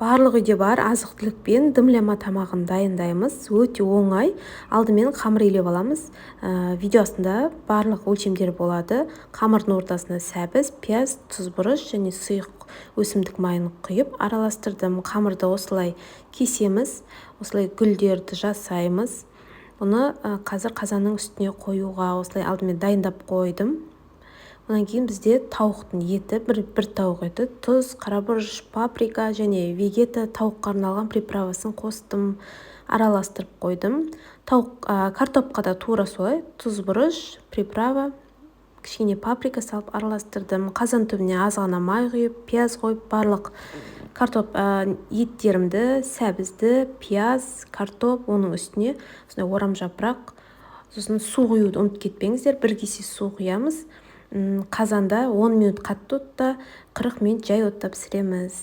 Барлық үйде бар азық-түлікпен дымляма тамағын дайындаймыз. Өте оңай. Алдымен қамыр илеп аламыз. Видео астында барлық өлшемдер болады. Қамырдың ортасына сәбіз, пияз, тұз, бұрыш және сұйық өсімдік майын құйып араластырдым. Қамырды осылай кесеміз, осылай гүлдерді жасаймыз. Бұны қазір қазанның үстіне қоюға осылай алдымен дайындап қойдым. Одан кейін бізде тауықтың еті, бір тауық еті, тұз, қара бұрыш, паприка және Вегета тауыққа арналған приправасын қостым, араластырып қойдым. Тауық, картопқа да тура солай: тұз, бұрыш, приправа, кішкене паприка салып араластырдым. Қазан түбіне аз ғана май құйып, пияз қойып, барлық картоп, еттерімді, сәбізді, пияз, картоп, оның үстіне осындай орам жапырақ, сосын су құюды ұмытып кетпеңіздер. 1 кесе су құямыз. Қазанда 10 минут қатты отта, 40 минут жай отта пісіреміз.